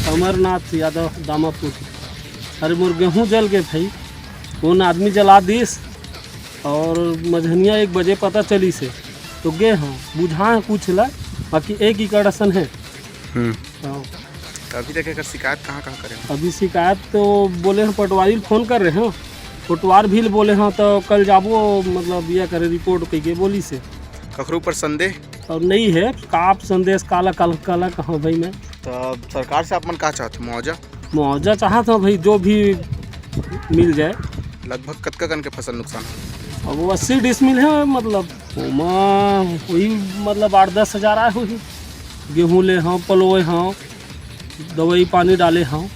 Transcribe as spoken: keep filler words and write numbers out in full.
अमरनाथ यादव दामापुर। अरे मोर गेहूं जल गे भाई, कोन आदमी जला दिस। और मझनिया एक बजे पता चलिस हे, तो गे हंव, बुझाय हंव कुछ ला, बाकी एक एकड़ असन हे। हम्म। हाँ। तो अभी तक एकर शिकायत कहाँ कहाँ करे हो? अभी शिकायत तो बोले हंव, पटवारी ल फोन कर रहे हंव, पटवार भी ल बोले हंव, तो कल जाबो, मतलब, ये करे रिपोर्ट कहिके बोलिस हे। कखरो ऊपर संदेह? और नहीं है, का आप संदेश काला, काला, काला कहा भाई मैं। तो सरकार से आप मन का चाहत हो, मुआवजा? मुआवजा चाहत हंव भाई, जो भी मिल जाए। लगभग कतका कन के फसल नुकसान हो? अब वो अस्सी डिसमिल है, मतलब, ओमा वही, मतलब, आठ दस हजार आए होही। गेहूं ले हंव, पलोए हंव, दवाई पानी डाले हंव।